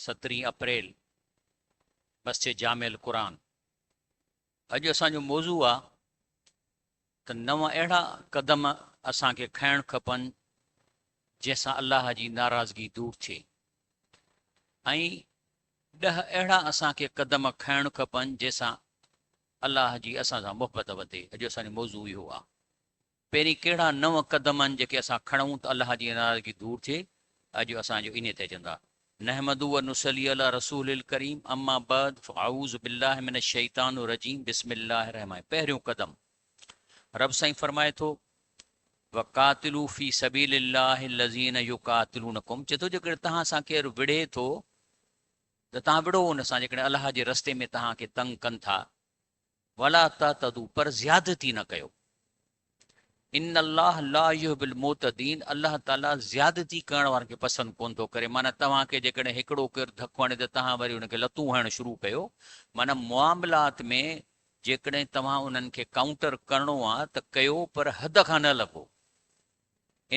17 اپريل، مسجد جامع القرآن. اڄ اسان جو موضوع آ ته نو اهڙا قدم اسان کي کڻڻ کپن جنهن سان الله جي ناراضگي دور ٿئي ۽ ڏهه اهڙا اسان کي قدم کڻڻ کپن جنهن سان الله جي اسان سان محبت وڌي. اڄ اسان جو موضوع اهو آ. پهرين ڪهڙا نو قدم آهن جيڪي اسان کڻون ته الله جي ناراضگي دور ٿئي، اڄ اسان جو انهي تي اجندا. نحمده و نصلي علي رسوله الڪريم اما بعد فاعوذ بالله من الشيطان الرجيم بسم الله الرحمٰن پهريون قدم رب سائين فرمائي ٿو وقاتلوا في سبيل الله الذين يقاتلونڪم چئي ٿو جيڪڏهن توهان سان ڪير وڙهي ٿو ته توهان وڙهو ان سان جيڪڏهن الله جي رستي ۾ توهان کي تنگ ڪن ٿا ولا تعتدوا پر زيادتي نه ڪيو. ان الله لا يحب المعتدين الله تعالي زيادتي ڪرڻ وارن کي پسند ڪونه ٿو ڪري معنيٰ توهان کي جيڪڏهن هڪڙو ڪير ڌڪ هڻي ته توهان وري ان کي لتون هڻڻ شروع ڪيو معنيٰ معاملات ۾ جيڪڏهن توهان انهن کي ڪائونٽر ڪرڻو آ ته ڪيو پر حد کان نه لڳو.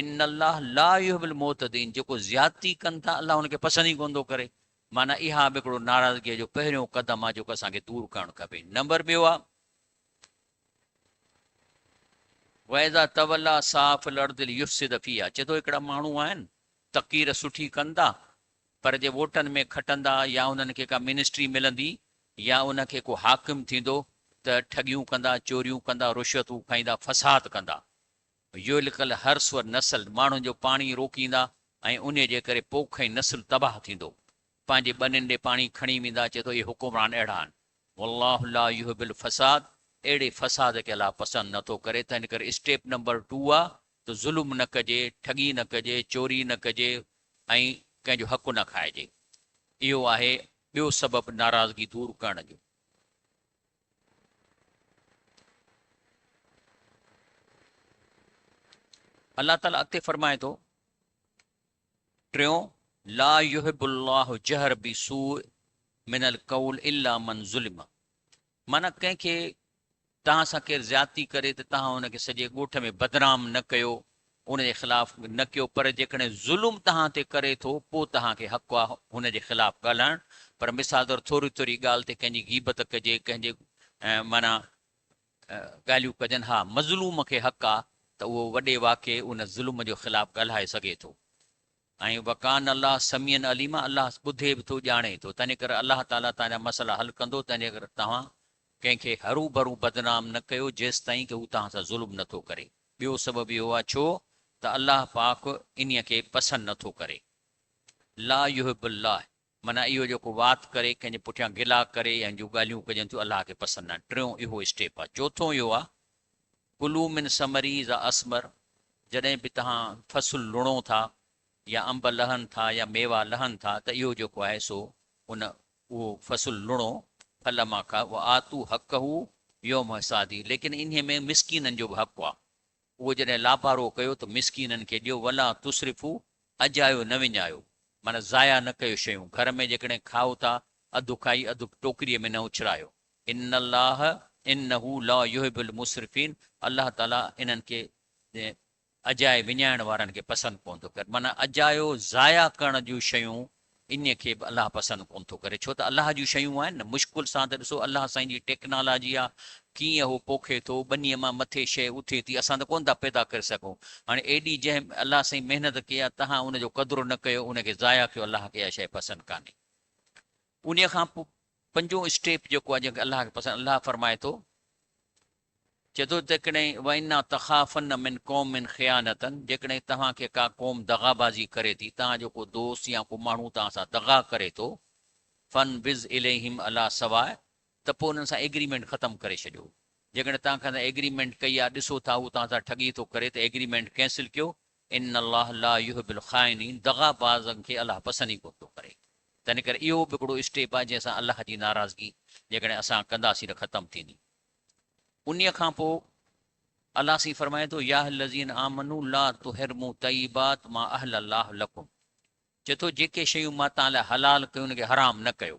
ان الله لا يحب المعتدين جيڪو زيادتي ڪن ٿا الله ان کي پسند ئي ڪونه ٿو ڪري معنيٰ اها به هڪڙو ناراضگيء جو پهريون قدم آهي جيڪو اسان کي دور ڪرڻ کپي. نمبر ٻيو آهي واذا تولي سعي في الارض ليفسد فيها چئي ٿو هڪڙا ماڻهو آهن تقرير سٺي ڪن ٿا پر جي ووٽن ۾ کٽندا يا انهن کي ڪا منسٽري ملندي يا ان کي ڪو حاڪم ٿيندو ته ٺڳيون ڪندا چوريون ڪندا رشوتون کائيندا فساد ڪندا يهلڪ الحرث والنسل، ماڻهن جو پاڻي روڪيندا ۽ انهيء جي ڪري پوک ۽ نسل تباهه ٿيندو. پنهنجي ٻنين ڏي پاڻي کڻي ويندا، چئي ٿو اهي حڪمران اهڙا آهن. والله لا يحب الفساد، اهڙي فساد کي الله پسند نه ٿو ڪري، تنهن ڪري اسٽيپ نمبر ٽو آ ته ظلم نه ڪجي، ٺڳي نه ڪجي، چوري نه ڪجي ۽ ڪنهن جو حق نه کائجي. اهو آهي ٻيو سبب ناراضگي دور ڪرڻ جو. الله تعالي اڳتي فرمائي ٿو ٽيون لا يحب الله جهر بسوء من القول الا من ظلم معنی ڪنهن کي توهان سان ڪير زيادتي ڪري ته توهان ان کي سڄي ڳوٺ ۾ بدنام نه ڪيو، ان جي خلاف نه ڪيو، پر جيڪڏهن ظلم توهان تي ڪري ٿو پوء توهان کي حق آهي هن جي خلاف ڳالهائڻ، پر مثال طور ٿوري ٿوري ڳالهه تي ڪنهن جي غيبت ڪجي، ڪنهن جي معنيٰ ڳالهيون ڪجن، ها مظلوم کي حق آهي ته اهو وڏي واڪي ان ظلم جو خلاف ڳالهائي سگهي ٿو. ۽ وڪان الله سميعا عليما الله ٻڌي به ٿو ڄاڻي ٿو تنهن ڪري الله تعالي توهان جا مسئلا حل ڪندو تنهن ڪري توهان ڪنهن کي هروڀرو بدنام نه ڪيو جيستائين ڪه هو توهان سان ظلم نه ٿو ڪري ٻيو سبب اهو آهي ڇو ته الله پاڪ انهي کي پسند نه ٿو ڪري لا يحب الله معنيٰ اهو جيڪو وات ڪري ڪنهن جي پٺيان گلا ڪري يا جون ڳالهيون ڪجن ٿيون الله کي پسند ناهن ٽيون اهو اسٽيپ آهي چوٿون اهو آهي ڪلو من ثمره اذا اثمر جڏهن به توهان فصل لڻو ٿا يا انب لهن ٿا يا ميوا لهن ٿا ته اهو جيڪو آهي سو ان اهو فصل لڻو ڦل مان کائو وآتو حقه يوم حصاده ليڪن انهي ۾ مسڪينن جو به حق آهي اهو جڏهن لابارو ڪيو ته مسڪينن کي ڏيو ولا تسرفو اجايو نه وڃايو معنيٰ ضايع نه ڪيو شيون گهر ۾ جيڪڏهن کائو ٿا اڌ کائي اڌ ٽوڪريء ۾ نه اڇلايو ان الله انه لا يحب المسرفين الله تعالي انهن کي اجائي وڃائڻ وارن کي پسند ڪونه ٿو ڪري معنيٰ اجايو ضايع ڪرڻ جون شيون انهي کي به الله پسند ڪونه ٿو ڪري ڇو ته الله جون شيون آهن نه مشڪل سان ته ڏسو الله سائين جي ٽيڪنالاجي آ ڪيئن هو پوکي ٿو ٻنيء مان مٿي شيء اٿي ٿي اسان ته ڪونه ٿا پيدا ڪري سگهون هاڻي ايڏي جنهن الله سائين محنت ڪئي آ تهان ان جو قدر نه ڪيو ان کي ضايع ڪيو الله کي اها شيء پسند ڪانهي انهي کان پوء پنجون اسٽيپ جيڪو آهي جنهن کي الله کي پسند الله فرمائي ٿو چئي ٿو جيڪڏهن وانا تخافن من قوم خيانة جيڪڏهن توهان کي ڪا قوم دغابازي ڪري ٿي توهان جو ڪو دوست يا ڪو ماڻهو توهان سان دغا ڪري ٿو فانبذ اليهم علي سواء ته پوء انهن سان ايگريمينٽ ختم ڪري ڇڏيو جيڪڏهن توهان کان ايگريمينٽ ڪئي آهي ڏسو ٿا هو توهان سان ٺڳي ٿو ڪري ته ايگريمينٽ ڪينسل ڪيو ان الله لا يحب الخائنين دغابازن کي الله پسند ئي ڪونه ٿو ڪري. تنهن ڪري اهو به هڪڙو اسٽيپ آهي جنهن سان الله جي ناراضگي جيڪڏهن اسان ڪنداسين ته ختم ٿيندي. انهيء کان پوء الله سائين فرمائي ٿو يا الذين آمنوا لا تحرموا طيبات ما احل الله لڪم چئي ٿو جيڪي شيون مان توهان لاء حلال ڪيون ان کي حرام نه ڪيو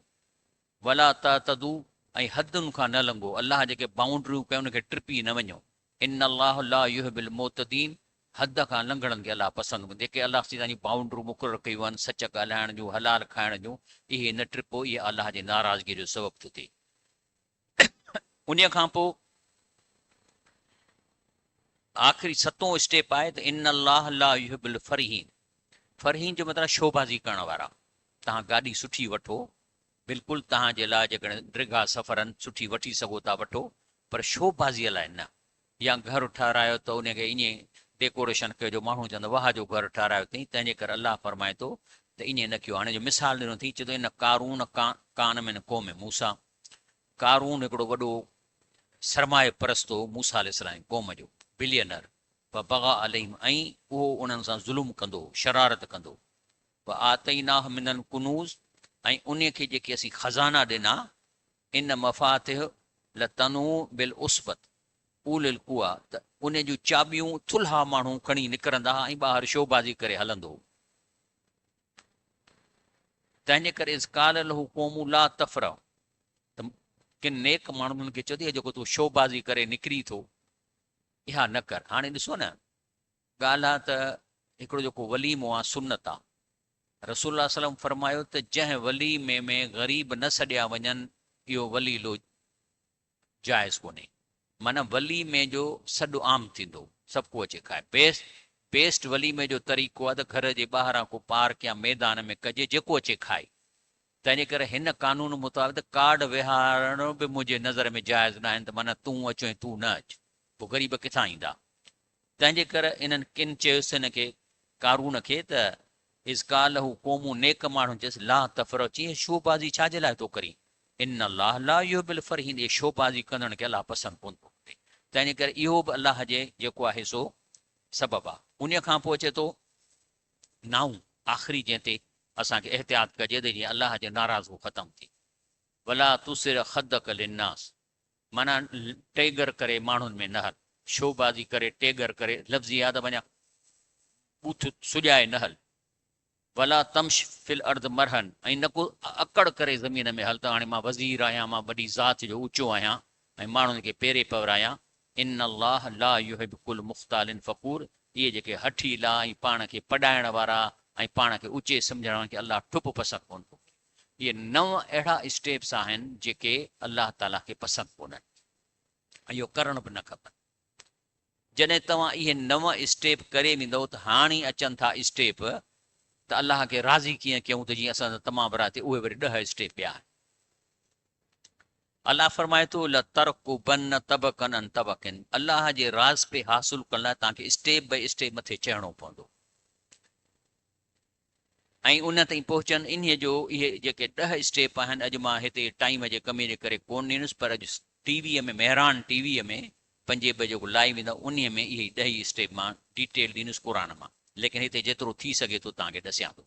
ولا تعتدوا ۽ حدن کان نه لنگهو الله جيڪي بائونڊريون ڪيون ان کي ٽپي نه وڃو ان الله لا يحب المعتدين حد کان لنگهڻن کي الله پسند ڪونهي. جيڪي الله سائين جون بائونڊرون مقرر ڪيون آهن سچ ڳالهائڻ جون، حلال کائڻ جون، اهي نه ٽپو، اهي الله جي ناراضگيء جو سبب ٿو ٿئي. انهيء کان پوء آخري ستون اسٽيپ آهي ته ان الله لا يحب الفرحين. فرحين جو مطلب شوبازي ڪرڻ وارا. توهان گاڏي سٺي وٺو، بلڪل توهان جي لاء جيڪڏهن ڊگها سفر آهن سٺي وٺي سگهو ٿا وٺو، پر شوبازيء لاء نه. يا گهر ٺهرايو ته ان کي ائين ڊيڪوريشن ڪيو جو ماڻهو چوندا واهه جو گهر ٺهرايو اٿئي، تنهن جي ڪري الله فرمائي ٿو ته ائين نه ڪيو. هاڻي جو مثال ڏنو اٿئي چئي ٿو ان قارون ڪان من قوم موسيٰ، قارون هڪڙو وڏو سرمايه پرست هو موسيٰ عليه السلام جي قوم جو، بلينر، فبغا عليهم ۽ اهو انهن سان ظلم ڪندو هو، شرارت ڪندو هو. وآتيناه من الڪنوز ۽ انهي کي جيڪي اسين خزانا ڏنا، ان مفاتح لتنوء بالعصبة اولي القوة ته انهي جون چاٻيون ٿلها ماڻهو کڻي نڪرندا ها ۽ ٻاهر شوبازي ڪري هلندو هو. تنهن جي ڪري اذ قال له قومه لا تفرح ته ڪن نيڪ ماڻهن هن کي چيو ته اهو جيڪو تون شوبازي ڪري نڪرين ٿو اها نه ڪر. هاڻي ڏسو نه ڳالهه آ ته هڪڙو جيڪو وليمو آ سنت آ. رسول الله صلعم فرمايو ته جنهن وليمي ۾ غريب نه سڏيا وڃن اهو وليلو جائز ڪونهي. معنيٰ وليمي جو سڏ عام ٿيندو سڀ ڪو اچي کائي. بيسٽ بيسٽ وليمي جو طريقو آ ته گهر جي ٻاهران ڪو پارڪ يا ميدان ۾ ڪجي جيڪو اچي کائي. تنهنجي ڪري هن قانون مطابق ڪارڊ ويهارڻ به منهنجي نظر ۾ جائز ناهن ته معنيٰ تون اچ ۽ تون نه اچ پوء غريب ڪٿان ايندا. تنهن جي ڪري انهن ڪن چيس هن کي، قارون کي، ته اذ قال له قومه نيڪ ماڻهن چيس، لا تفرح چي هي شوبازي ڇا جي لاء ٿو ڪرين، ان الله لا يحب الفرحين اهي شوبازي ڪندڙن کي الله پسند ڪونه ٿو ڪري. تنهن جي ڪري اهو به الله جي جيڪو آهي سو سبب آهي. انهيء کان پوء اچي ٿو نائون آخري جنهن تي اسان کي احتياط ڪجي ته جيئن الله جي ناراضگو ختم ٿئي. ولا تصر خدک للناس معنيٰ ٽيڳر ڪري ماڻهن ۾ نه هل. شوبازي ڪري ٽيڳر ڪري لفظ ياد وڃان ٻوٿ سڄائي نه هل. ولا تمش في الارض مرحا ۽ نه ڪو اڪڙ ڪري زمين ۾ هل ته هاڻي مان وزير آهيان مان وڏي ذات جو اوچو آهيان ۽ ماڻهن کي پيري پورايان. ان الله لا يحب ڪل مختال فخور اهي جيڪي هٺيلا ۽ پاڻ کي پڏائڻ وارا ۽ پاڻ کي اوچي سمجهڻ وارن کي الله ٺپ پسند ڪونه ٿو ڪري. اهي نو اهڙا اسٽيپس آهن جيڪي الله تعاليٰ کي پسند ڪونهن ۽ اهو ڪرڻ به نه کپن. جڏهن توهان اهي نو اسٽيپ ڪري ويندؤ ته هاڻي اچن ٿا اسٽيپ ته الله کي راضي ڪيئن ڪيون ته جيئن اسان سان تمام راضي ٿئي اهي وري ڏهه اسٽيپ ٻيا آهن. الله فرمائي ٿو لترڪبن طبقا عن طبق الله جي راضپي حاصل ڪرڻ لاء توهان کي اسٽيپ بائي اسٽيپ مٿي چڙهڻو پوندو. ۽ ان تائين پهچن انهيء جو اهي جيڪي ڏهه اسٽيپ آهن اڄ مان هتي ٽائيم جي ڪمي جي ڪري ڪونه ڏيندس پر اڄ T V ۾ Mehran T V ۾ پنجين بجي جيڪو لائيو ايندو انهيء ۾ اهي ڏهه ئي اسٽيپ مان ڊيٽيل ڏيندس قرآن مان ليڪن هتي جيترو ٿي سگهي ٿو توهان کي ڏسيان ٿو.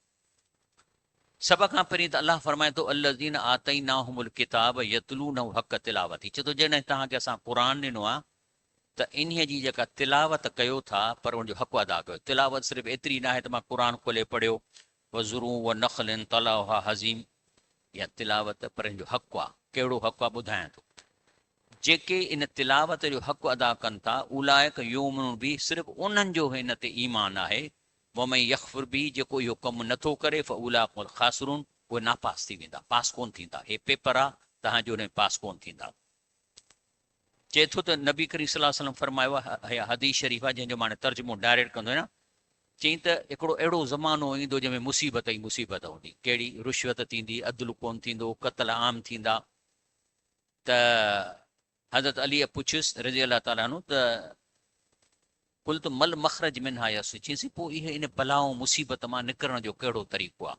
سڀ کان پهرين ته الله فرمائي ٿو الذين آتيناهم الڪتاب يتلونه حق تلاوته چئي ٿو جڏهن توهان کي اسان قرآن ڏنو آهي ته انهيء جي جيڪا تلاوت ڪيو ٿا پر ان جو حق ادا ڪيو. تلاوت صرف ايتري ناهي ته مان قرآن کولي پڙهيو، وزروع ونخل طلعها هضيم اها تلاوت پر ان جو حق آ. ڪهڙو حق آ ٻڌايان ٿو. جيڪي ان تلاوت جو حق ادا ڪن ٿا، اولئک يؤمنون به صرف انهن جو ان تي ايمان آهي، ومن يڪفر به جيڪو اهو ڪم نه ٿو ڪري فاولئک هم الخاسرون اهي ناپاس ٿي ويندا، پاس ڪونه ٿيندا. هي پيپر آ توهان جو ان ۾ پاس ڪونه ٿيندا. چئي ٿو ته نبي ڪريم صلي الله عليه وسلم فرمايو آهي، اها حديث شريف آهي جنهن جو مان ترجمو ڊائريڪٽ ڪندو آهيان، چئين ته هڪڙو اهڙو زمانو ايندو جنهن ۾ مصيبت ئي مصيبت هوندي، ڪهڙي رشوت ٿيندي، عدل ڪونه ٿيندو، قتل عام ٿيندا ته حضرت علي پڇيس رضي الله تعالٰي عنه ته قلت ما المخرج منها يا رسول چيائين سائين پوء اهي ان بلا ۽ مصيبت مان نڪرڻ جو ڪهڙو طريقو آهي؟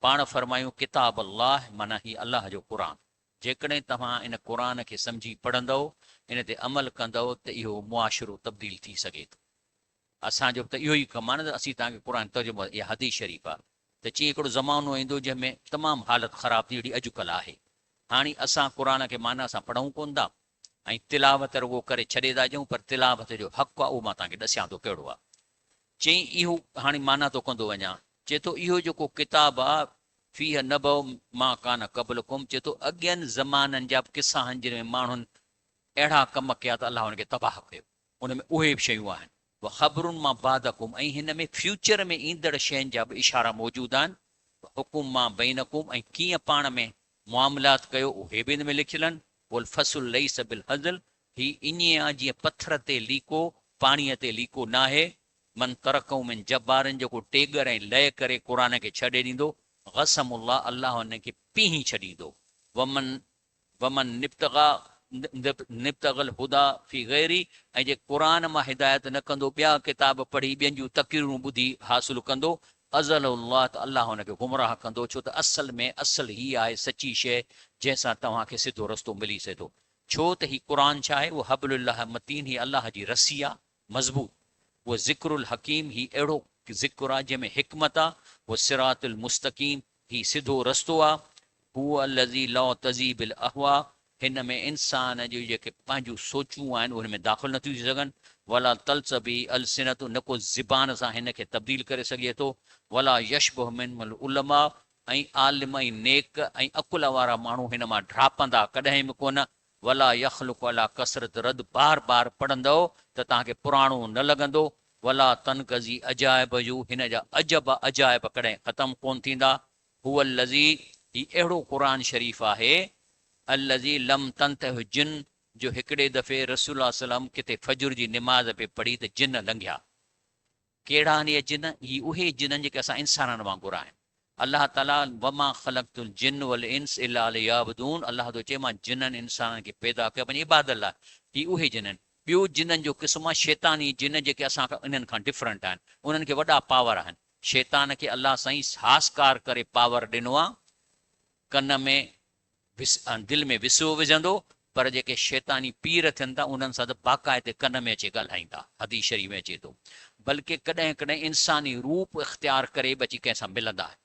پاڻ فرمايون ڪتاب الله معنيٰ هي الله جو قرآن. جيڪڏهن توهان ان قرآن کي سمجهي پڙهندؤ، ان تي عمل ڪندؤ ته اهو معاشرو تبديل ٿي سگهي ٿو. اسان جو به ته اهو ئي ڪم آهي نه ته اسين توهان کي قرآن ترجمو اها حديث شريف آهي ته چيائين هڪڙو زمانو ايندو جنهن ۾ تمام حالت خراب ٿي جهڙي اڄڪلهه آهي. هاڻي اسان قرآن کي معنيٰ سان پڙهون ڪونه ٿا ۽ تلاوت رڳو ڪري ڇڏي ٿا ڏيون پر تلاوت جو حق آهي اهو مان توهان کي ڏسيان ٿو ڪهڙو آهي. چيائين اهو هاڻي معنيٰ ٿو ڪندو وڃان چئي ٿو اهو جيڪو ڪتاب آهي فيه نبأ ما ڪان قبلڪم چئي ٿو اڳين زمانن جا به قصا آهن جن ۾ ماڻهن اهڙا ڪم ڪيا ته الله انهن کي تباهه ڪيو ان ۾ اهي به شيون آهن. وخبر ما بعدڪم ۽ هن ۾ فيوچر ۾ ايندڙ شين جا به اشارا موجود آهن، وحڪم ما بينڪم ۽ ڪيئن پاڻ ۾ معاملات ڪيو اهي به هن ۾ لکيل آهن، والفصل ليس بالهزل هي ائين آهي جيئن پٿر تي ليڪو پاڻيء تي ليڪو ناهي، من ترڪه من جبار جيڪو ٽيڳر ۽ لئه ڪري قرآن کي ڇڏي ڏيندو، غصم الله الله ان کي پيهي ڇڏيندو، ومن ومن نبتغا نبتغ الهديٰ في غيره ۽ جي قرآن مان هدايت نه ڪندو ٻيا ڪتاب پڙهي ٻين جون تقريرون ٻڌي حاصل ڪندو اضله الله ته الله ان کي گمراهه ڪندو ڇو ته اصل ۾ اصل هي آهي سچي شيء جنهن سان توهان کي سڌو رستو ملي سگهي ٿو ڇو ته هي قرآن ڇا آهي اهو حبل الله متين هي الله جي رسي آهي مضبوط اهو ذڪر الحڪيم هي اهڙو ذڪر آهي جنهن ۾ حڪمت آهي اهو صراط المستقيم هي سڌو رستو آ، هو الذي لا تذيب الاهواء، هن ۾ انسان جون جيڪي پنهنجون سوچون آهن اهي هن ۾ داخل نٿيون ٿي سگهن، ولا تلص به السنة، نه ڪو زبان سان هن کي تبديل ڪري سگهجي ٿو، ولا يشبع منه العلماء، ۽ عالم ۽ نيڪ ۽ عقل وارا ماڻهو هن مان ڍاپندا ڪڏهن به ڪونه، ولا يخلق علي ڪثرت رد بار بار پڙهندؤ ته توهان کي پراڻو نه لڳندو، ولا تنقضي عجائبه هن جا عجب عجائب ڪڏهن ختم ڪونه ٿيندا، هو الذي هي اهڙو قرآن شريف آهي، الذي لم تنته الجن جو هڪڙي دفعي رسول الله صلي الله عليه وسلم ڪٿي فجر جي نماز پئي پڙهي ته جن لنگهيا. ڪهڙا آهن اهي جن؟ هي اهي جن آهن جيڪي اسان انسانن وانگر آهن. الله تعاليٰ وما خلقت الجن والانس الا ليعبدون الله ٿو چئي مان جنن انسانن کي پيدا ڪيو پنهنجي عبادت لاء. هي اهي جن آهن. ٻيو جنن جو قسم آهي شيطاني جن جيڪي اسان کان انهن کان ڊفرنٽ آهن. انهن کي وڏا پاور آهن. شيطان کي الله سائين هاسڪار ڪري پاور ڏنو آهي. ڪن ۾ دل ۾ وسوو وجهندو پر جيڪي شيطاني پير ٿين ٿا انهن سان ته باقاعدي ڪن ۾ اچي ڳالهائيندا، حديث شريف ۾ اچي ٿو، بلڪه ڪڏهن ڪڏهن انساني روپ اختيار ڪري به اچي ڪنهن سان ملندا آهن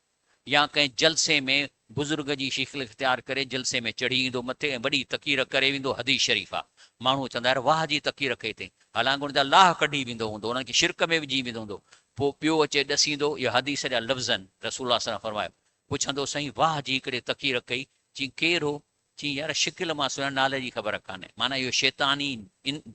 يا ڪنهن جلسي ۾ بزرگ جي شڪل اختيار ڪري جلسي ۾ چڙهي ايندو مٿي ۽ وڏي تقرير ڪري ويندو، حديث شريف آ، ماڻهو چوندا يار واهه جي تقرير ڪئي اٿئي، حالانڪه ان جا لاهه ڪڍي ويندو هوندو، انهن کي شرڪ ۾ وجهي ويندو هوندو، پوء ٻيو اچي ڏسيندو، اهو حديث جا لفظ آهن، رسول الله صلي الله عليه وسلم فرمايو، پڇندو سائين واهه جي هڪڙي تقرير ڪئي، چيائين ڪير هو؟ چيائين يار شڪل مان سڃاڻ نالي جي خبر ڪانهي. معنيٰ اهو شيطاني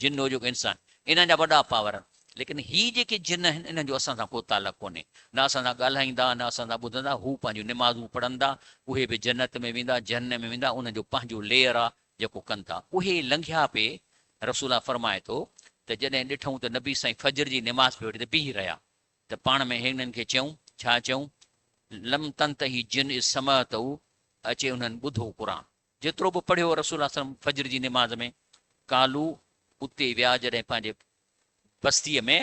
جن هو جيڪو انسان انهن جا وڏا پاور آهن ليڪن هي جيڪي جن آهن انهن جو اسان سان ڪو تعلق ڪونهي نه اسان سان ڳالهائيندا نه اسان سان ٻڌندا هو پنهنجون نمازون پڙهندا اهي به جنت ۾ ويندا جهنم ۾ ويندا انهن جو پنهنجو ليئر آهي جيڪو ڪن ٿا اهي لنگهيا پئي رسول الله فرمائي ٿو ته جڏهن ڏٺئون ته نبي سائين فجر جي نماز پئي وٺي ته بيهي رهيا ته پاڻ ۾ هنن کي چيائون، ڇا چيائون؟ لم تنتهي جن اذ سمعته اچي انهن ٻڌو قرآن جيترو به پڙهيو رسول الله صلعم فجر جي نماز ۾ قالو اتي ويا جڏهن پنهنجي بستيء ۾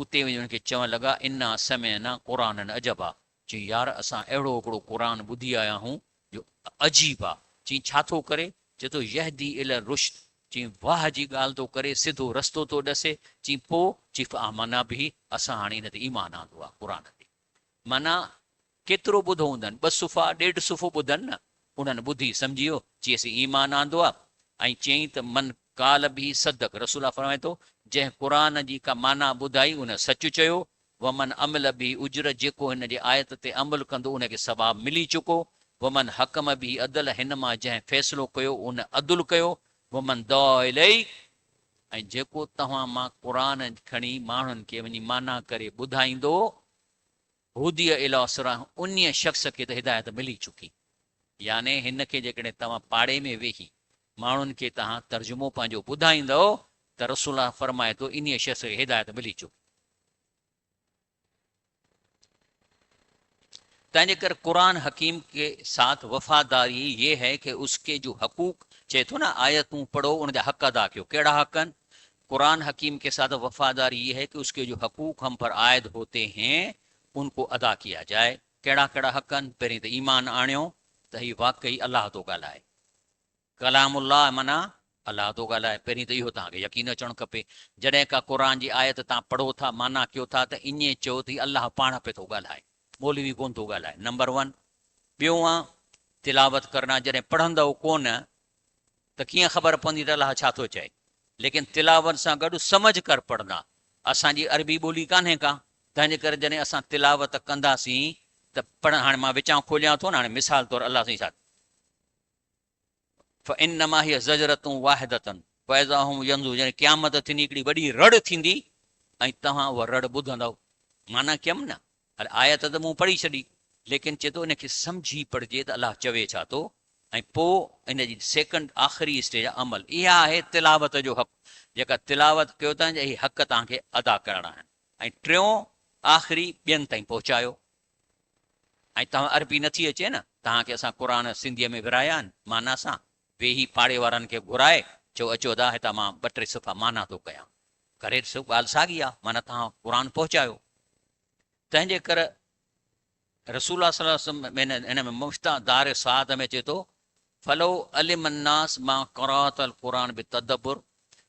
اتي وڃي انهن کي چوڻ لڳا انا سمعنا قرآنا عجبا چيائين يار اسان اهڙو هڪڙو قرآن ٻڌي آيا آهيون جو عجيب آ چيائين ڇا ٿو ڪري؟ چئي ٿو يهدي الي الرشد چيائين واهه جي ڳالهه ٿو ڪري، سڌو رستو ٿو ڏسي، چيائين پوء؟ چيائين فآمنا به اسان هاڻي ان تي ايمان آندو آهي، قرآن تي. معنيٰ ڪيترو ٻڌو هوندن، ٻه صفحا، ڏيڍ صفحو ٻڌن نه، انهن ٻڌي سمجهي ويو، چيائين اسين ايمان آندو آهي ۽ چيائين ته من قال به صدق، رسول الله فرمائي ٿو، جنهن قرآن جي ڪا معنيٰ ٻڌائي ان سچ چيو، ومن عمل به اجر جيڪو هن جي آيت تي عمل ڪندو ان کي ثواب ملي چڪو، ومن حڪم به عدل هن مان جنهن فيصلو ڪيو ان عدل ڪيو، ومن دعا اليه ۽ جيڪو توهان مان قرآن کڻي ماڻهن کي وڃي معنيٰ ڪري ٻڌائيندو، هدي الي صراط انهيء شخص کي ته هدايت ملي چڪي. يعني هن کي جيڪڏهن توهان پاڙي ۾ ويهي ماڻهن کي توهان ترجمو پنهنجو ٻڌائيندؤ ته رسول الله فرمائي ٿو انهيء شخص کي هدايت ملي چڪي. تنهنجي ڪري قرآن حڪيم ڪي ساٿ وفاداري يي هي ڪي اس ڪي جو حقوق چئي ٿو نه آيتون پڙهو ان جا حق ادا ڪيو ڪهڙا حق آهن قرآن حڪيم ڪي ساٿ وفاداري يي هي ڪي اس ڪي جو حقوق هم پر عائد هوتي هين ان ڪو ادا ڪيا جائي ڪهڙا ڪهڙا حق آهن پهرين ته ايمان آڻيو ته هي واقعي الله ٿو ڳالهائي ڪلام الله معنيٰ الله ٿو ڳالهائي، پهرين ته اهو توهان کي يقين اچڻ کپي. جڏهن ڪا قرآن جي آيت توهان پڙهو ٿا، معنيٰ ڪيو ٿا ته ائين چئو ته هي الله پاڻ پئي ٿو ڳالهائي، مولوي ڪونه ٿو ڳالهائي. Number one. ٻيو آ تلاوت ڪرڻا، جڏهن پڙهندؤ ڪونه ته ڪيئن خبر پوندي ته الله ڇا ٿو چئي. ليڪن تلاوت سان گڏ سمجهه ڪر پڙهندا. اسان جي عربي ٻولي ڪانهي ڪا، تنهنجي ڪري جڏهن اسان تلاوت ڪنداسين ته پڙهڻ، هاڻي مان وچان کوليان ٿو نه، هاڻي مثال طور الله سائين ڇا. فانما هي زجرة واحدة فاذا هم ينظرون جڏهن قيامت ٿيندي هڪڙي وڏي رڙ ٿيندي ۽ توهان اها رڙ ٻڌندؤ. معنيٰ ڪيم نه؟ هل آيت ته مون پڙهي ڇڏي، ليڪن چئي ٿو ان کي سمجهي پڙهجي ته الله چوي ڇا ٿو ۽ پوء ان جي سيڪنڊ آخري اسٽيج آهي عمل. اها آهي تلاوت جو حق، جيڪا تلاوت ڪيو ٿا اهي حق توهان کي ادا ڪرڻا آهن ۽ ٽيون آخري ٻين تائين پهچايو. ۽ توهان عربي نٿي اچي نه، توهان کي اسان قرآن سنڌيء ۾ ورهايا آهن معنيٰ سان، ويهي پاڙي وارن کي گهرائي چئو اچو ادا هتان مان ٻه ٽي صفحا معنيٰ ٿو ڪيان. ڪري ڏسو ڳالهه ساڳي آ، معنيٰ توهان قرآن پهچايو. تنهن جي ڪر رسول الله صلي الله عليه وسلم هن ۾ مفتاح دار سعادت ۾ اچي ٿو فلو علم الناس ما قرات القرآن بتدبر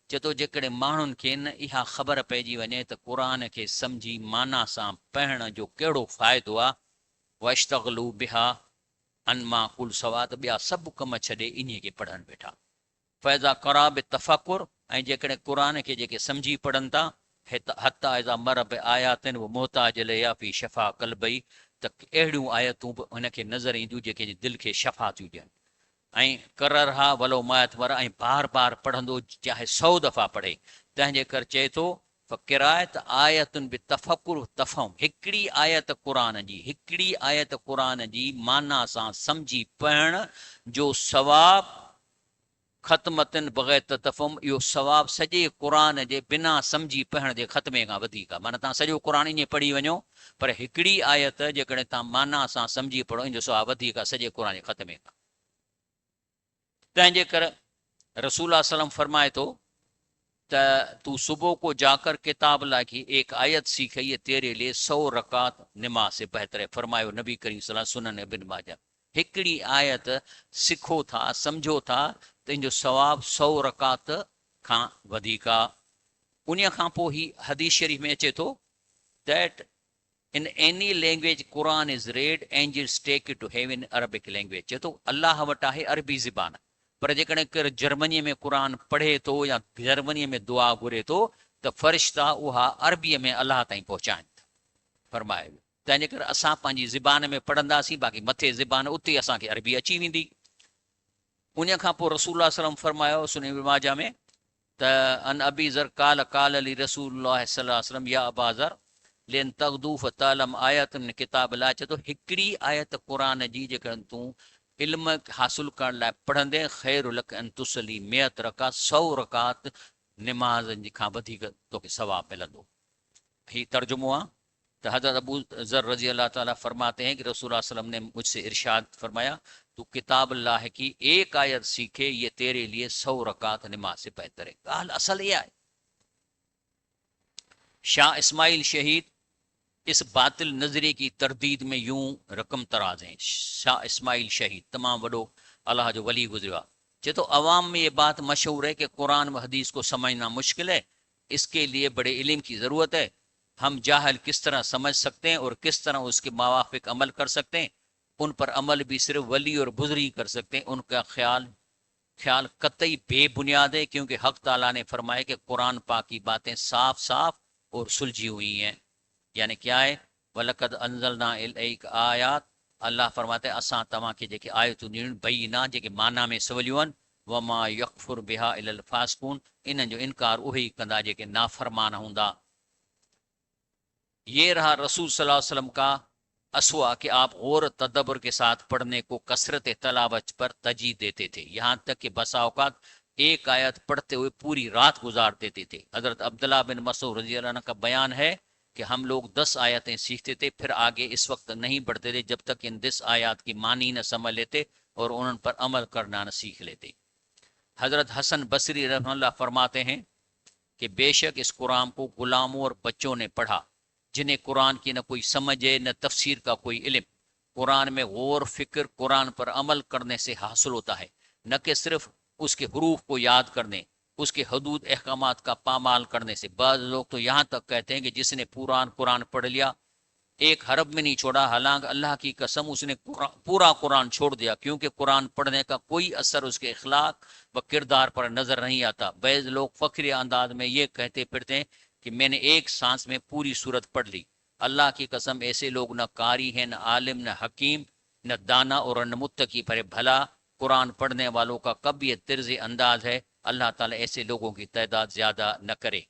چئي ٿو جيڪڏهن ماڻهن کي نه اها خبر پئجي وڃي ته قرآن کي سمجهي معنيٰ سان پڙهڻ جو ڪهڙو فائدو آ واشتغلوا بها عن ما قل سوا ته ٻيا سڀ ڪم ڇڏي انهي کي پڙهن ويٺا. فاذا قرا بالتفڪر ۽ جيڪڏهن قرآن کي جيڪي سمجهي پڙهن ٿا حتي اذا مر بآيات و محتاج اليها في شفا قلبه ته اهڙيون آيتون به هن کي نظر اينديون جيڪي دل کي شفا ٿيون ڏين ۽ ڪررها ولو مائة مره ۽ بار بار پڙهندو چاهي سئو دفعا پڙهي تنهن جي ڪر چئي ٿو فقراءت آية بتفڪر و تفهم هڪڙي آيت قرآن جي هڪڙي آيت قرآن جي معنيٰ سان سمجهي پڙهڻ جو ثواب ختمة بغير تفهم اهو ثواب سڄي قرآن جي بنا سمجهي پڙهڻ جي ختمي کان وڌيڪ آهي معنيٰ توهان سڄو قرآن ائين پڙهي وڃو پر هڪڙي آيت جيڪڏهن توهان معنيٰ سان سمجهي پڙهو ان جو ثواب وڌيڪ آهي سڄي قرآن جي ختمي کان. تنهن جي ڪر رسول الله صلعم فرمائي ٿو ته تو صبح کو جاڪر ڪتاب الله ڪي ايڪ آيت سيکه يه تيري لئي سو رڪعت نماز سي بهتر هي فرمايو نبي ڪريم صلعم سنن ابن ماجه هڪڙي آيت سکو ٿا سمجهو ٿا ته ان جو ثواب سو رڪعت کان وڌيڪ آ. انهيء کان پوء هي حديث شريف ۾ اچي ٿو that In any language Quran is read angels take it to heaven Arabic language چئي ٿو الله وٽ آهي عربي زبان پر جيڪڏهن ڪير جرمنيء ۾ قرآن پڙهي ٿو يا جرمنيء ۾ دعا گهري ٿو ته فرشتا اها عربيء ۾ الله تائين پهچائن ٿا فرمايو ويو تنهن جي ڪري اسان پنهنجي زبان ۾ پڙهنداسين باقي مٿي زبان اتي اسان کي عربي اچي ويندي انهيء کان پوء رسول الله صلعم فرمايو سنن ابن ماجه ۾ ته عن ابي ذر قال قال لي رسول الله صلي الله عليه وسلم يا ابا ذر لئن تغدو فتعلم آية من ڪتاب الله چئي ٿو هڪڙي آيت قرآن جي جيڪڏهن تون علم حاصل ڪرڻ لاء پڙهندين خير لک ان تصلي مئة رڪعت سؤ رڪعت نماز کان وڌيڪ توکي ثواب ملندو. هي ترجمو آ ته حضرت ابو ذر رضي الله تعالٰي فرماتي هين ڪه رسول الله صلي الله عليه وسلم ني مجھ سي ارشاد فرمايا تو ڪتاب الله ڪي ايڪ آيت سيکي يه تيري ليي سو رڪعت نماز سي بهتر هي. ڳالهه اصل اها آهي. شاهه اسماعيل شهيد اس باطل نظريي ڪي ترديد ۾ يون رقم طراز هين. شاهه اسماعيل شهيد تمام وڏو الله جو ولي گذريو آهي. چئي ٿو عوام ۾ يه بات مشهور هي ڪه قرآن و حديث ڪو سمجهنا مشڪل هي اس ڪي ليي بڙي علم ڪي ضرورت هي هم جاهل ڪس طرح سمجھ سڪتي هين اور ڪس طرح اس ڪي موافق عمل ڪر سڪتي هين ان پر عمل ڀي صرف ولي اور بزرگ هي ڪر سڪتي هين ان ڪا خيال خيال قطعي بي بنياد هي ڪيونڪه حق تعالي ني فرمايا ڪه قرآن پاڪ ڪي باتين صاف صاف اور سلجھي هئي هين يعني ڪيا هي ولقد انزلنا اليک آيات الله فرماتا هي اسان توهان کي جيڪي آيتون ڏنيون بينات جيڪي معنيٰ ۾ سوليون آهن وما يڪفر بها الا الفاسقون انهن جو انڪار اهي ئي ڪندا جيڪي نافرمان هوندا. ये रहा रसूल सल्लल्लाहु अलैहि वसल्लम का असवा कि आप गौर तदब्बुर के साथ पढ़ने को कसरत तलावत पर तरजीह देते थे यहाँ तक कि बसा औकात एक आयत पढ़ते हुए पूरी रात गुजार देते थे। हज़रत अब्दुल्लाह बिन मसऊद रज़ी अल्लाह अन्हु का बयान है कि हम लोग 10 आयतें सीखते थे फिर आगे इस वक्त नहीं बढ़ते थे जब तक इन 10 आयात की मानी न समझ लेते और उन पर अमल करना न सीख लेते। हज़रत हसन बसरी रहमतुल्लाह फरमाते हैं कि बेशक इस कुरान को गुलामों और बच्चों ने पढ़ा जिन्हें कुरान की न कोई समझ है न तफसीर का कोई इल्म। कुरान में गौर फिक्र कुरान पर अमल करने से हासिल होता है, न कि सिर्फ उसके हरूफ को याद करने, उसके हदूद अहकामात का पामाल करने से। बाज़ लोग तो यहाँ तक कहते हैं कि जिसने पूरा कुरान पढ़ लिया एक हरफ में नहीं छोड़ा, हालांकि अल्लाह की कसम उसने पूरा कुरान छोड़ दिया, क्योंकि कुरान पढ़ने का कोई असर उसके इखलाक व किरदार पर नज़र नहीं आता। बैज़ लोग फ़ख्र अंदाज में ये कहते फिरते हैं कि मैंने एक सांस में पूरी सूरत पढ़ ली। अल्लाह की कसम ऐसे लोग न कारी हैं, न आलिम, न हकीम, न दाना और न मुत्तकी पर भला कुरान पढ़ने वालों का कब ये तर्ज़ अंदाज है। अल्लाह ताला ऐसे लोगों की तादाद ज़्यादा न करे।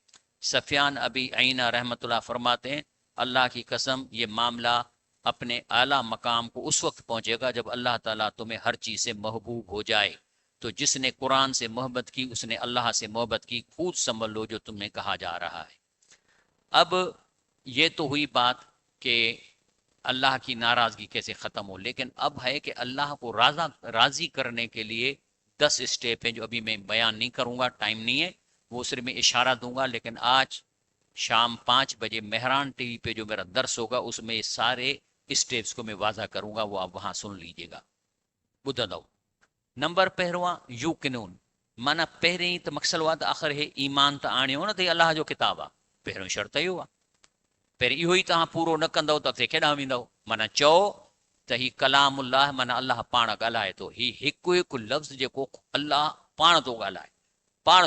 سفيان ابي عيينه رحمة الله فرماتي هين الله ڪي قسم يه معامله اپني اعليٰ مقام ڪو اس وقت پهچي گا جب الله تعاليٰ تمهين هر چيز سي محبوب هو جائي تو جس ني قرآن سي محبت ڪي اس ني الله سي محبت ڪي خود سنڀل لو جو تمهين ڪها جا رها هي اب يه تو هئي بات ڪي الله ڪي ناراضگي ڪيسي ختم هو ليڪن اب هي ڪي الله ڪو راضا راضي ڪرني ڪي ليي 10 اسٽيپ هين جو ابي مين بيان نهين ڪرون گا ٽائيم نهين هي وو صرف مين اشاره دون گا ليڪن آج شام 5 بجي مهراڻ ٽي وي پي جو ميرا درس هوگا اس مين ساري اسٽيپس ڪو مين واضح ڪرون گا وو آپ وهان سن ليجي گا ٻڌندؤ نمبر پهريون آ يوقنون معنيٰ پهرين ته مقصد اهو آ ته آخر هي ايمان ته آڻيو نه ته هي الله جو ڪتاب آ پهريون شرط اهو آ پهرين اهو ئي توهان پورو نه ڪندؤ ته اڳتي ڪيڏانهن ويندؤ معنيٰ چئو ته هي ڪلام الله معنيٰ الله پاڻ ڳالهائي ٿو هي هڪ هڪ لفظ جيڪو الله پاڻ ٿو ڳالهائي پاڻ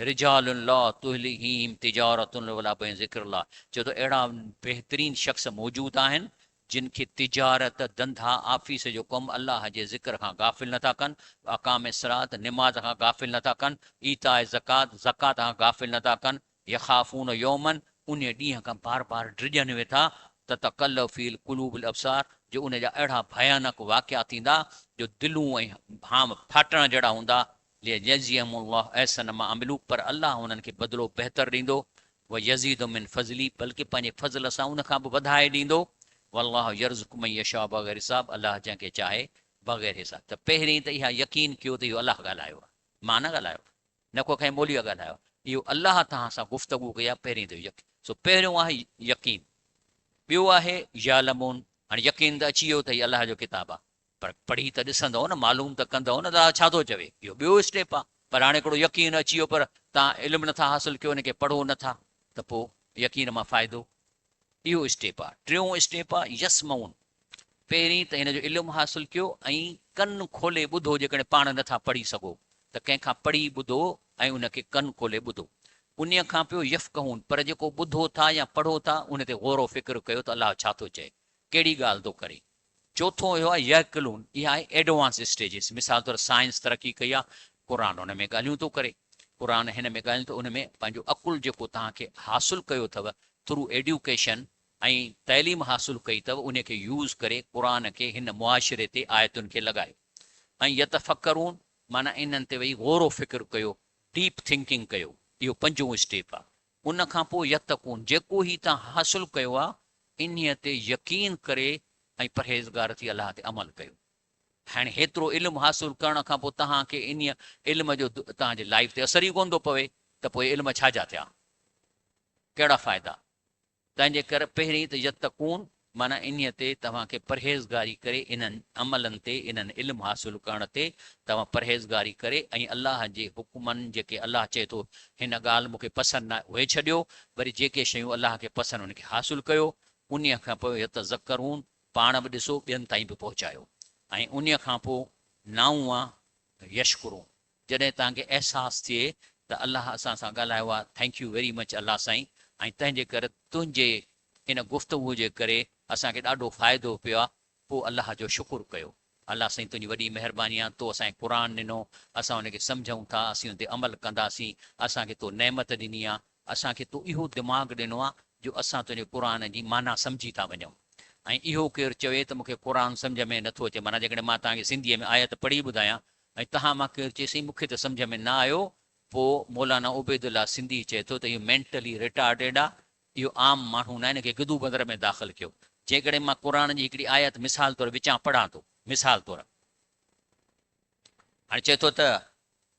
رجال لا تلهيهم تجارة ولا بيع عن ذڪر الله چئو ته اهڙا بهترين شخص موجود آهن جن کي تجارت، ڌنڌا، آفيس جو ڪم الله جي ذڪر کان غافل نه ٿا ڪن، اقام الصلوة، نماز کان غافل نه ٿا ڪن، ايتاء زڪوات، زڪوات کان غافل نه ٿا ڪن، يخافون يوما، انهيء ڏينهن کان بار بار ڊڄن ويٺا، تتقلب فيه القلوب والابصار، جو ان جا اهڙا ڀيانڪ واقعا ٿيندا جو دلون ۽ هام ڦاٽڻ جهڙا هوندا، ليجزيهم الله احسن ما عملوا، پر الله انهن کي بدلو بهتر ڏيندو، ويزيدهم من فضله، بلڪه پنهنجي فضل سان ان کان به وڌائي ڏيندو، والله يرزق من يشاء بغير حساب، الله جنهن کي چاهي بغير حساب. ته پهرين ته اها يقين ڪيو ته اهو الله ڳالهايو آهي، مان نه ڳالهايو، نه ڪو ڪنهن مولويء ڳالهايو آهي، اهو الله توهان سان گفتگو ڪئي آهي، پهرين ته اهو يقين، سو پهريون آهي يقين، ٻيو آهي يعلمون، هاڻي يقين ته اچي ويو ته هي الله جو ڪتاب آهي، پر پڙهي ته ڏسندؤ نه، معلوم ته ڪندؤ نه ته اها ڇا ٿو چوي. اهو ٻيو اسٽيپ آهي. پر هاڻي هڪڙو يقين اچي ويو پر توهان علم نٿا حاصل ڪيو، ان کي پڙهو نٿا ته پوء يقين مان فائدو؟ اهو اسٽيپ آهي. ٽيون اسٽيپ آهي يسمعون. پهرين ته هن جو علم حاصل ڪيو ۽ ڪن کولي ٻڌو، جيڪڏهن پاڻ نٿا پڙهي سگهو ته ڪنهن کان پڙهي ٻڌو ۽ ان کي ڪن کولي ٻڌو. انهيء کان پيو يفقهون، پر جيڪو ٻڌو ٿا يا پڙهو ٿا ان تي غور و فڪر ڪيو ته الله ڇا ٿو چئي، ڪهڙي ڳالهه ٿو ڪري. چوٿون اهو آهي يعقلون، اها آهي ايڊوانس اسٽيجز، مثال طور سائنس ترقي ڪئي آهي، قرآن ان ۾ ڳالهيون ٿو ڪري، قرآن هن ۾ ڳالهيون ٿو ان ۾ پنهنجو عقل جيڪو توهان کي حاصل ڪيو اٿو ٿرو ايڊيوڪيشن ۽ تعليم حاصل ڪئي اٿو ان کي يوز ڪري قرآن کي هن معاشري تي آيتن کي لڳايو ۽ يتفڪرون معنيٰ انهن تي ويهي غور و فڪر ڪيو ڊيپ ٿنڪنگ ڪيو اهو پنجون اسٽيپ آهي ان کان پوء يتقون جيڪو هي توهان حاصل ڪيو آهي انهيء تي يقين ڪري ۽ پرهيزگار ٿي الله تي عمل ڪيو. هاڻي هيترو علم حاصل ڪرڻ کان پوء توهان کي انهيء علم جو توهان جي لائيف تي اثر ئي ڪونه ٿو پوي ته پوء علم ڇا جا ٿيا؟ ڪهڙا فائدا؟ تنهن جي ڪري پهرين ته يتقون معنيٰ انهيء تي توهان کي پرهيزگاري ڪري انهن عملن تي انهن علم حاصل ڪرڻ تي توهان پرهيزگاري ڪري ۽ الله جي حڪمن جيڪي الله چئي ٿو هن ڳالهه مون کي پسند ناهي اهي ڇڏيو وري جيڪي شيون الله کي پسند ان کي حاصل ڪيو انهيء کان پوء يتذڪرون پاڻ به ڏسو ٻين تائين به پهچايو ۽ انهيء کان پوء نائون آ يشڪرون جڏهن توهان کي احساس ٿئي ته الله اسان سان ڳالهايو آ thank you very much الله سائين ۽ تنهن جي ڪري تنهنجي ان گفتگو جي ڪري اسان کي ڏاڍو فائدو پيو آ پوء الله جو شڪر ڪيو الله سائين تنهنجي وڏي مهرباني آ تو اسان کي قرآن ڏنو اسان ان کي سمجهون ٿا اسين ان تي عمل ڪنداسين اسان کي تو نعمت ڏني آ اسان کي تو اهو دماغ ڏنو آ جو اسان تنهنجي قرآن جي معنيٰ سمجهي ٿا وڃون ۽ اهو ڪير چوي ته مون کي قرآن سمجهه ۾ نٿو اچي معنيٰ جيڪڏهن مان توهان کي سنڌيء ۾ آيت پڙهي ٻڌايان ۽ توهان مان ڪير چئي سائين مون کي ته سمجهه ۾ نه آيو پوء مولانا عبيدالله سنڌي چئي ٿو ته اهو مينٽلي ريٽارڊيڊ آ اهو عام ماڻهو ناهي ان کي گدو بندر ۾ داخل ڪيو. جيڪڏهن مان قرآن جي هڪڙي آيت مثال طور وچان پڙهان ٿو، مثال طور هاڻي چئي ٿو ته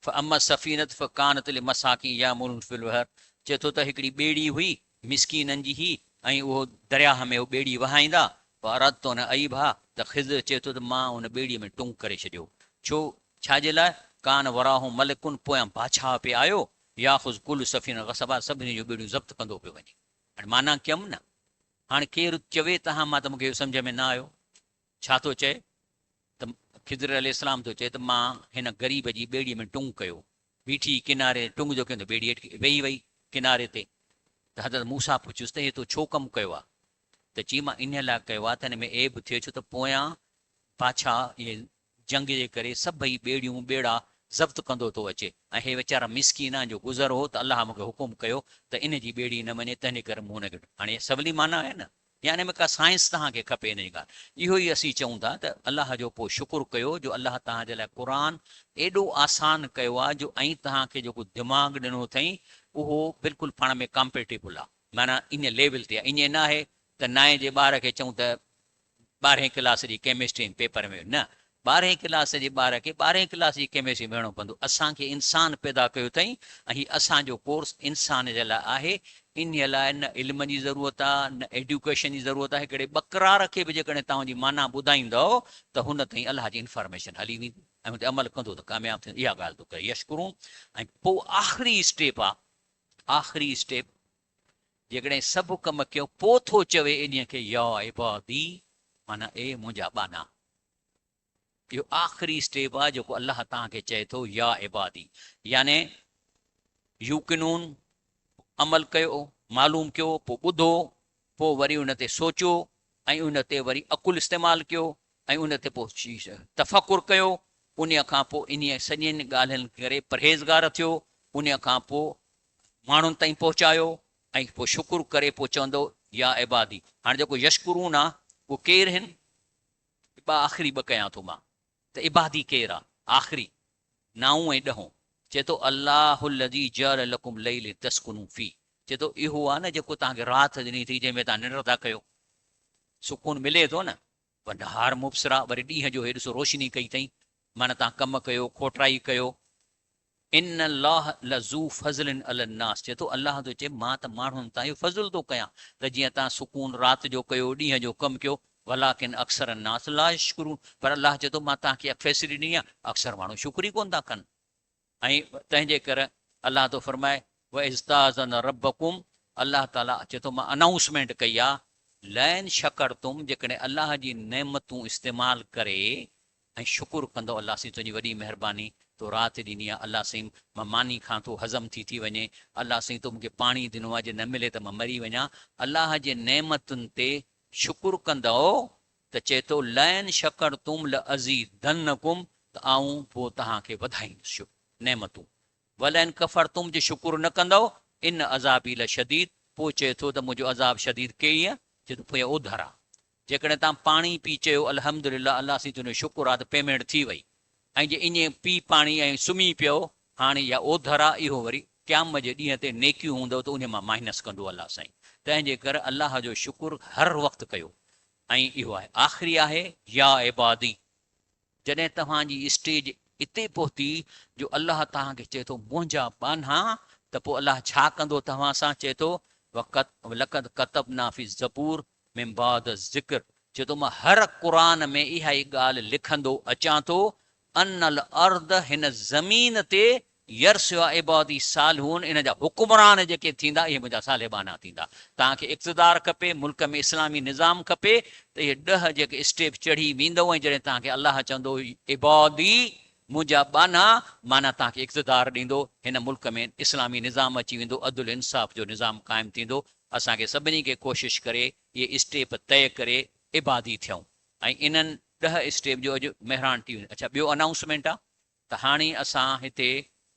فاما السفينة فڪانت لمساڪين يعملون في البحر چئي ٿو ته هڪڙي ٻيڙي هئي مسڪينن جي هئي ۽ اهو درياهه ۾ اهو ٻيڙي وهائيندا فاردت ان اعيبها ته خضر چئي ٿو ته مان ان ٻيڙي ۾ ٽنگ ڪري ڇڏيو ڇو ڇا جي لاء ڪان وراهم ملڪ پويان بادشاهه پئي آيو ياخذ ڪل سفينة غصبا سڀني جون ٻيڙيون ضبط ڪندو پيو وڃي. هاڻي معنيٰ ڪيم نه. هاڻي ڪير چوي تهان مان ته مون کي اهو سمجهه ۾ نه آيو. ڇا ٿو چئي ته خضر عليه السلام ٿو چئي ته مان هن غريب جي ٻيڙيء ۾ ٽنگ ڪيو. بيٺي ڪناري تي ٽنگ جو ڪيم ته ٻيڙي هيٺ ويهي وئي ڪناري تي. ته حضرت موسيٰ پڇيس ته هي تو ڇو ڪم ڪيو آهي؟ ته چي مان انهيء لاء ڪيو آهي ته هن ۾ عيب ٿئي ڇو ته پويان بادشاهه اهي جنگ جي ڪري سڀئي ٻيڙيون ٻيڙا ضبط ڪندو ٿو اچي ۽ هي ويچارا مسڪين آهن جو گذر هو ته الله مون کي حڪم ڪيو ته ان جي ٻيڙي نه وڃي تنهنجي ڪري مون هن کي هاڻي اها سولي معنيٰ آهي نه يا ان ۾ ڪا سائنس توهان کي کپي ان جي ڳالهه اهو ئي اسين چئون ٿا ته الله جو پوء شڪر ڪيو جو الله توهان جي لاء قرآن ايڏو آسان ڪيو آهي جو ۽ توهان کي جيڪو دماغ ڏنو اٿئين اهو بلڪل پاڻ ۾ ڪامپيٽيبل آهي معنيٰ ان ليول تي آهي ائين نه آهي ته نائين جي ٻار کي چئون ته ٻارهين ڪلاس جي ڪيمسٽري ۽ پيپر ۾ نه، ٻارهين ڪلاس جي ٻار کي ٻارهين ڪلاس جي ڪيمسٽري ۾ ويهڻو پوندو. اسان کي انسان پيدا ڪيو اٿئين ۽ هي اسان جو ڪورس انسان جي لاء آهي، انهيء لاء نه علم جي ضرورت آ، نه ايڊيوڪيشن جي ضرورت آ، هڪڙي ٻڪرار کي به جيڪڏهن توهان جي معنيٰ ٻڌائيندؤ ته هن تائين الله جي انفارميشن هلي ويندي ۽ هن تي عمل ڪندو ته ڪامياب ٿيندو. اها ڳالهه ٿو ڪري يشڪرون ۽ پوء آخري اسٽيپ آ، آخري اسٽيپ جيڪڏهن سڀ ڪم ڪيو پوء ٿو چوي انهيء کي يا عبادي معنيٰ اي منهنجا ٻانها. اهو آخري اسٽيپ آهي جيڪو الله توهان کي چئي ٿو يا عبادي يعني يوقنون عمل ڪيو، معلوم ڪيو، پوء ٻڌو، پوء وري ان تي سوچيو ۽ ان تي وري عقل استعمال ڪيو ۽ ان تي پوء تفڪر ڪيو، انهيء کان پوء انهيء سڄين ڳالهين ڪري پرهيزگار ٿيو، انهيء کان پوء ماڻهن تائين پهچايو ۽ پوء شڪر ڪري پوء چوندو يا عبادي هاڻي جيڪو يشڪرون آ اهو ڪير هن؟ ٻه آخري ٻه ڪيان ٿو مان ته عبادي ڪير آ؟ آخري نائون ۽ ڏهون چئي ٿو الله الذي جعل لڪم الليل لتسڪنوا فيه چئي ٿو اهو آ نه جيڪو توهان کي رات ڏني اٿئي جنهن ۾ توهان ننڊ ٿا ڪيو سڪون ملي ٿو نه والنهار مبصرا وري ڏينهن جو هي ڏسو روشني ڪئي اٿئي معنيٰ توهان ڪم ڪيو کوٽرائي ڪيو ان الله لذو فضل علي الناس چئي ٿو الله ٿو چئي مان ته ماڻهن تان اهو فضل ٿو ڪيان ته جيئن توهان سڪون رات جو ڪيو ڏينهن جو ڪم ڪيو ولڪن اڪثر الناس لا يشڪرون پر الله چئي ٿو مان توهان کي اها فيسلٽي ڏني آهي اڪثر ماڻهو شڪر ئي ڪونه ٿا ڪن ۽ تنهن جي ڪري الله ٿو فرمائي واذ تاذن ربڪم الله تعالي چئي ٿو مان انائونسمينٽ ڪئي آهي لئن شڪرتم جيڪڏهن الله جي نعمتون استعمال ڪري ۽ شڪر ڪندو الله سائين تنهنجي وڏي مهرباني تو رات ڏني آ الله سائين مان ماني کان ٿو هضم ٿي ٿي وڃي الله سائين تو مونکي پاڻي ڏنو آ جي نه ملي ته مان مري وڃان الله جي نعمتن تي شڪر ڪندؤ ته چئي ٿو لئن شڪرتم لازيدنڪم ته آئون پوء توهان کي وڌائيندس نعمتون ولئن ڪفرتم جي شڪر نه ڪندؤ ان عذابي لشديد پوء چئي ٿو ته منهنجو عذاب شديد ڪيئن چئي ٿو پوء اوڌر آ جيڪڏهن توهان پاڻي پي چيو الحمدلله الله سائين تنهنجو شڪر آ ته پيمينٽ ٿي وئي ۽ جي ائين پي پاڻي ۽ سمهي پيو هاڻي اها اوڌر آ اهو وري قيامت جي ڏينهن تي نيڪيون هوندؤ ته انهي مان مائنس ڪندو الله سائين تنهن جي ڪري الله جو شڪر هر وقت ڪيو ۽ اهو آهي آخري آهي يا عبادي جڏهن توهان جي اسٽيج اتي پهتي جو الله توهان کي چئي ٿو منهنجا ٻانها ته پوء الله ڇا ڪندو توهان سان چئي ٿو ولقد ڪتبنا في الزبور من بعد الذڪر چئي ٿو مان هر قرآن ۾ اها ئي ڳالهه لکندو اچان ٿو ان الارض هن زمين تي يرثها عبادي الصالحون ان جا حڪمران جيڪي ٿيندا اهي منهنجا صالح ٻانها ٿيندا. توهان کي اقتدار کپي، ملڪ ۾ اسلامي نظام کپي ته اهي ڏهه جيڪي اسٽيپ چڙهي ويندؤ ۽ جڏهن توهان کي الله چوندو عبادي منهنجا ٻانها معنيٰ توهان کي اقتدار ڏيندو، هن ملڪ ۾ اسلامي نظام اچي ويندو، عدل انصاف جو نظام قائم ٿيندو، اسان کي سڀني کي ڪوشش ڪري اهي اسٽيپ طئي ڪري عبادي ٿيون ۽ انهن ڏهه اسٽيپ جو اڄ مهراڻ ٽي وي اڇا ٻيو انائونسمينٽ آ. ته هاڻي اسان هتي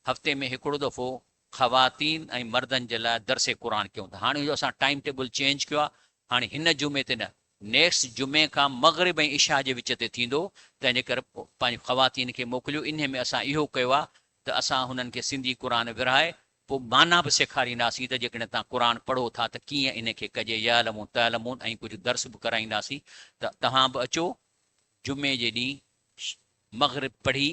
هفتي ۾ هڪڙو دفعو خواتين ۽ مردن جي لاء درس قرآن ڪيون ٿا. هاڻي جو اسان ٽائيم ٽيبل چينج ڪيو آهي، هاڻي هن جمعي تي نه نيڪسٽ جمعي کان مغرب ۽ عشاء جي وچ تي ٿيندو، تنهن جي ڪري پنهنجي خواتين کي موڪليو. انهي ۾ اسان اهو ڪيو آهي ته اسان هنن کي سنڌي قرآن ورهائي پوء معنيٰ به سيکارينداسين ته جيڪڏهن توهان قرآن پڙهو ٿا ته ڪيئن انهي کي ڪجي، يعلمون تعلمون ۽ ڪجهه درس به ڪرائينداسين ته توهان به اچو جمعي جي ڏينهن مغرب پڙهي.